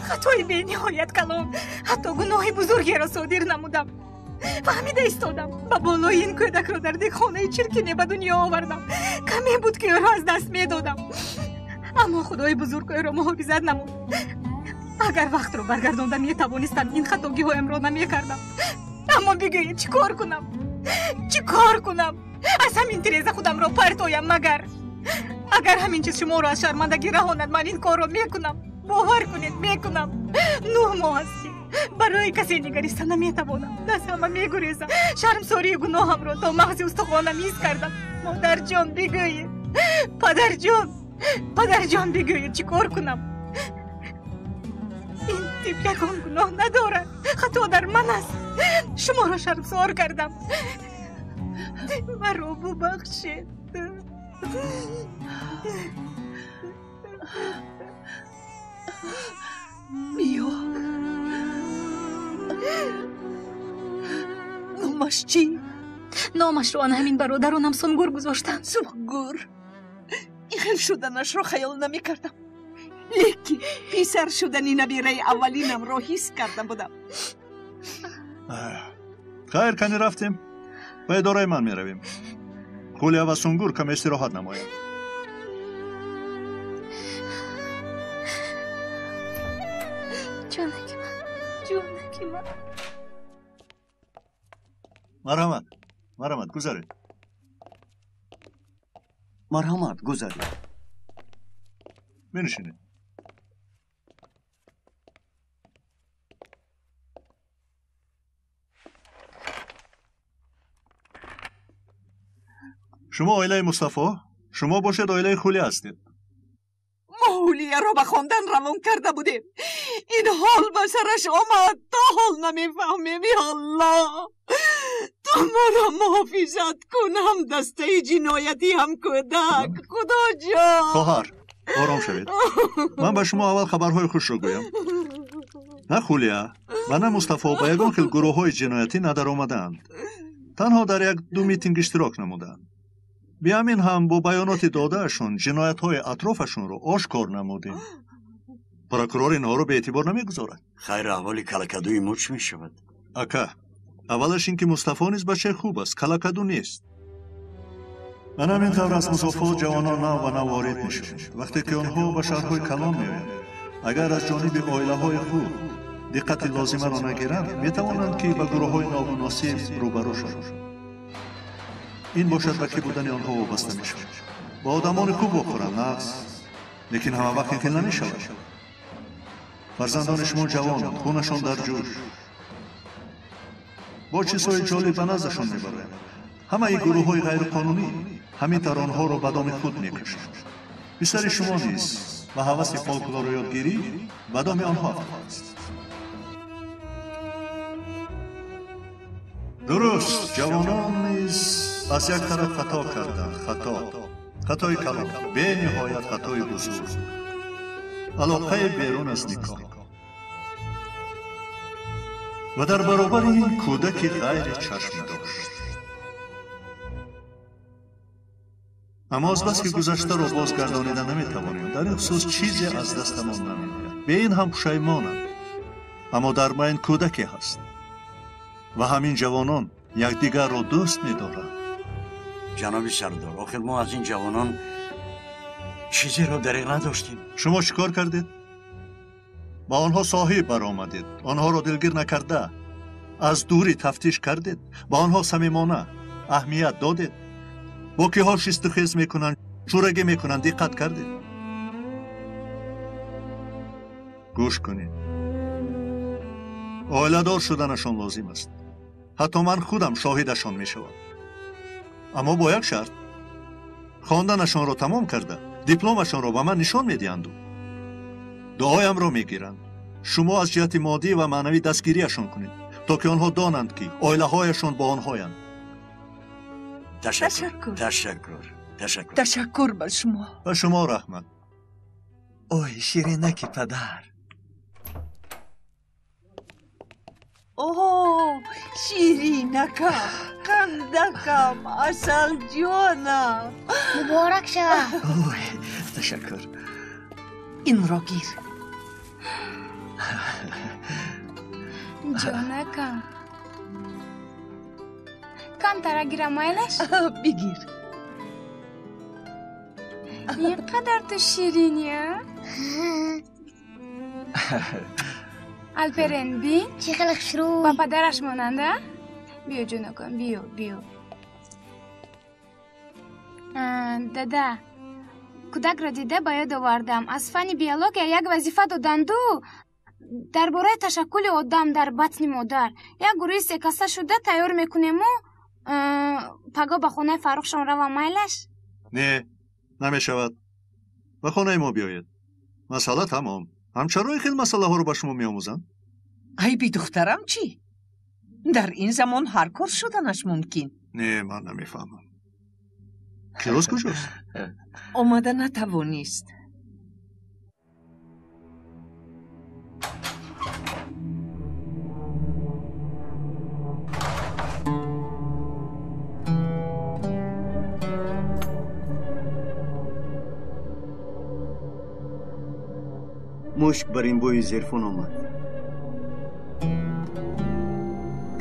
Хатои бениҳоят калон. Ҳатто гуноҳи бузургеро содир намудам. Фаҳмида истодам. Ба болои ин кӯдакро дар дегхонаи чиркине ба дунё овардам. Каме буд, ки ӯро аз даст медодам. Аммо Худои бузург ӯро муҳофизат намуд. Агар вақтро баргардонда метавонистам, ин хатогиҳоямро намекардам. Аммо бигӯед, чӣ кор кунам? Чӣ кор кунам? Аз ҳамин тиреза худамро партоям магар? Агар ҳамин чиз шуморо аз шармандагӣ раҳонад, ман ин корро мекунам. Бовар кунед, мекунам. 9 моҳ аст, ки барои касе нигариста наметавонам. Аз ҳама мегурезам. Шармсории гуноҳамро то мағзи устухонам ҳис кардам. Модарҷон, бигӯед. Падарҷон, падарҷон, бигӯед, чӣ кор кунам? Ин тифл ягон гуноҳ надорад. Хато дар ман аст. Шуморо шармсор кардам. Маро бубахшед. Биё. Номаш чӣ? Номашро ана ҳамин бародаронам Сунгур гузоштанд. Сунгур. Ин хел шуданашро хаёл намекардам. Лекин писар шудани набираи аввалинамро ҳис карда будам. Хайр, кани рафтем. Ба идораи ман меравем. Хулия ва Сунгур каме истироҳат намоянд. Ҷонаки ман, ҷонаки ман. Марҳамат, марҳамат, гузаред. Марҳамат, гузаред. Менишинед. Шумо оилаи Мустафо, шумо бошед оилаи Хулия ҳастед. Мо Хулияро ба хондан равон карда будем. Ин ҳол ба сараш омад, то ҳол намефаҳмем. Я Аллоҳ, ту моро муҳофизат кун, ҳам дастаи ҷиноятӣ, ҳам кӯдак. Худоҷон. Хоҳар, ором шавед. Ман ба шумо аввал хабарҳои хушро гӯям. На Хулия ва на Мустафо ба ягон хел гурӯҳҳои ҷиноятӣ надаромадаанд. Танҳо дар як-ду митинг иштирок намуданд. Биамин ҳам бо баёноти додаашон ҷиноятҳои атрофашонро ошкор намудем. Прокурор инҳоро беэътибор намегузорад. Хайр, аҳволи калакадуи мо чӣ мешавад? Ака, аввалаш ин ки Мустафо низ бачаи хуб аст, калакаду нест. Ана ҳамин тавр аз музофот ҷавонон нав ба нав ворид мешаванд. Вақте ки онҳо ба шаҳрҳои калон меоянд, агар аз ҷониби оилаҳои худ диққати лозимаро нагиранд, метавонанд ки ба гурӯҳҳои номуносиб рӯбарӯ шаванд. Ин бошад ба кӣ будани онҳо вобаста мешавад. Ба одамони хуб вохӯранд, нағз, лекин ҳама вақт ин хел намешавад. Фарзандони шумо ҷавонанд, хунашон дар ҷӯш. Бо чизҳои ҷолиб ба наздашон мебароянд. Ҳамаи гурӯҳҳои ғайриқонунӣ ҳамин тавр онҳоро ба доми худ мекашанд. Писари шумо низ ба ҳаваси фолклору ёдгирӣ ба доми онҳо афтодааст. Дуруст, ҷавонон низ аз як тараф хато карданд. Хато, хатои калон, бениҳоят хатои бузург. Алоқаи берун аз никоҳ. Ва дар баробари ин кӯдаки ғайри чашм дошт. Аммо азбаски гузаштаро бозгардонида наметавонем, дар ин хусус чизе аз дастамон намеояд. Бе ин ҳам пушаймонам. Аммо дар майн кӯдаке ҳаст ва ҳамин ҷавонон якдигарро дӯст медоранд. Ҷаноби сардор, охир мо аз ин ҷавонон чизеро дариғ надоштем. Шумо чӣ кор кардед? Ба онҳо соҳиб баромадед, онҳоро дилгир накарда, аз дурӣ тафтиш кардед, ба онҳо самимона аҳамият додед. Бо киҳо шистухез мекунанд, чӯрагӣ мекунанд, диққат кардед. Гӯш кунед. Оиладор шуданашон лозим аст. Ҳатто ман худам шоҳидашон мешавам. Аммо бо як шарт. Хонданашонро тамом карда, дипломашонро ба ман нишон медиҳанду дуоямро мегиранд. Шумо аз ҷиҳати моддӣ ва маънавӣ дастгириашон кунед, то ки онҳо донанд, ки оилаҳояшон бо онҳоянд. Ташаккур, ташаккур, ташаккур. Ташаккур ба шумо. Ба шумо раҳмат. Ой, ширинаки падар. О, ширинакам, қандакам, асалҷонам. Муборак шавад. Ой, ташаккур. Инро гир. Ҷонакам. Камтара гирам, майлаш? Бигир. Ин қадар ту ширинӣ, а? Алперен, бин. Чӣ хеле хушрӯй. Ба падараш монанд, а? Биё, ҷонакам, биё, биё. Дада, кӯдакро дида ба ёд овардам. Аз фанни биология як вазифа доданду дар бораи ташаккули одам дар батни модар. Як гурӯҳи секаса шуда тайёр мекунему паго ба хонаи Фаррухшон равам, майлаш? Не, намешавад. Ба хонаи мо биёед. Масъала тамом. Ҳамчаро ин хел масъалаҳоро ба шумо меомӯзанд? Айби духтарам чӣ? Дар ин замон ҳар кор шуданаш мумкин. Не, ман намефаҳмам. Кироз куҷост? Омада натавонист. Мушк бар ин бӯи зирфун омад.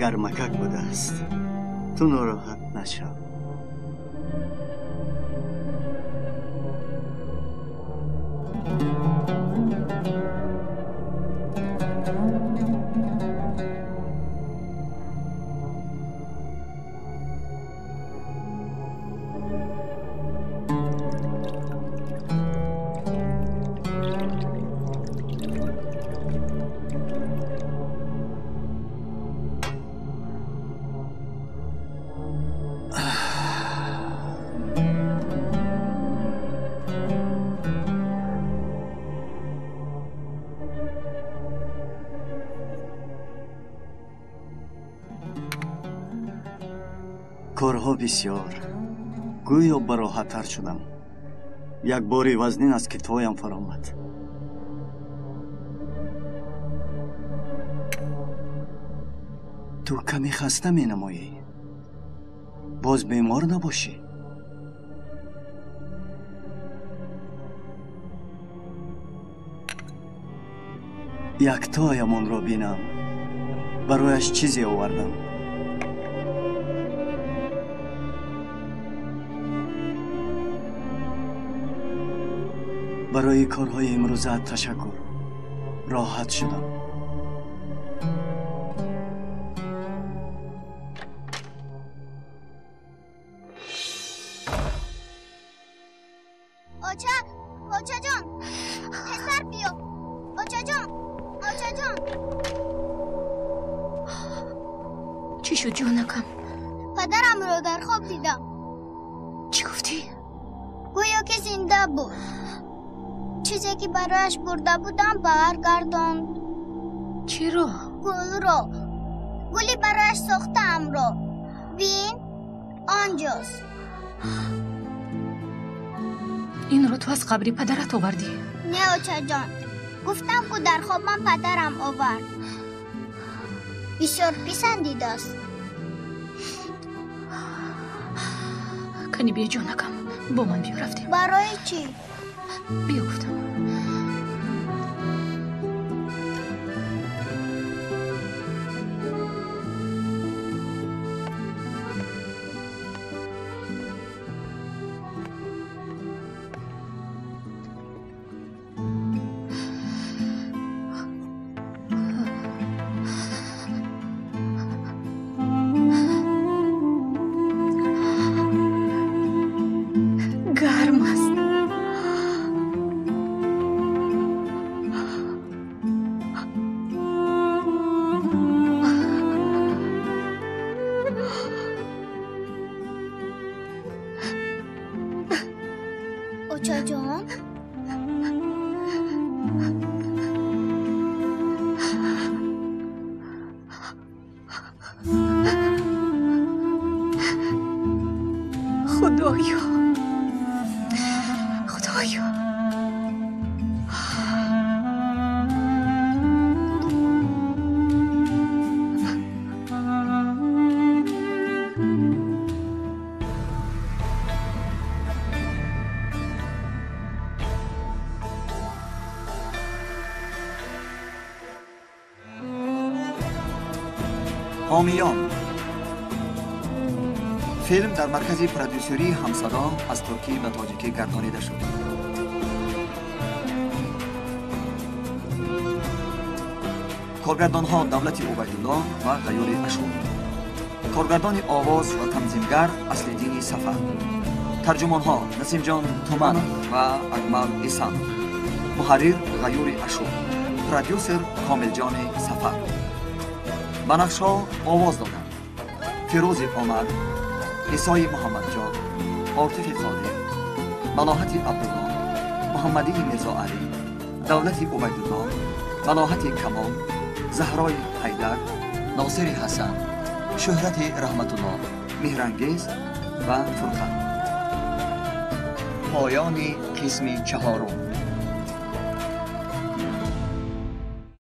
Гармакак будааст. Ту нороҳат нашав. Корҳо бисёр. Гӯё бароҳаттар шудам. Як бори вазнин аз китфҳоям фаромад. Ту каме хаста менамоӣ. Боз бемор набошӣ. Яктоям онро бинам. Барояш чизе овардам. Барои корҳои имрӯзаат ташаккур. Роҳат шудам. Оча, очаҷон, писар биё. Очаҷон, очаҷон. Чӣ шуд, ҷонакам? Падарамро дар хоб дидам. Чӣ гуфтӣ? Гӯё ки зинда буд. Чизе ки барояш бурда будам баргардонд. Чиро? Гулро. Гули барояш сохтаамро. Бин, онҷост. Инро ту аз қабри падарат овардӣ? Не, очаҷон. Гуфтам ку дар хоб ман падарам овард. Бисёр писандидааст. Кани биё, ҷонакам, бо ман биё, рафтем. Барои чӣ? Биё, гуфтам. Гарм аст. Очаҷон? Худоё, Худоё. Ҳомиён. Филм дар маркази продюсерии Ҳамсадо аз туркӣ ба тоҷикӣ гардонида шуд. Коргардонҳо Давлати Убайдулло ва Ғаюри Ашур. Коргардони овоз ва танзимгар Аслиддини Сафар. Тарҷумонҳо Насимҷон Туманов ва Акмал Исанов. Муҳаррир Ғаюри Ашур. Продюсер Комилҷони Сафар. Ба нақшҳо овоз доданд Фирӯзи Омар, Исои Муҳаммадҷон, Отифи Қодир, Малоҳати Абдулло, Муҳаммадии Мирзоалӣ, Давлати Убайдулло, Малоҳати Камол, Заҳрои Ҳайдар, Носири Ҳасан, Шӯҳрати Раҳматулло, Меҳрангез ва Фурқат. Поёни қисми чаҳорум.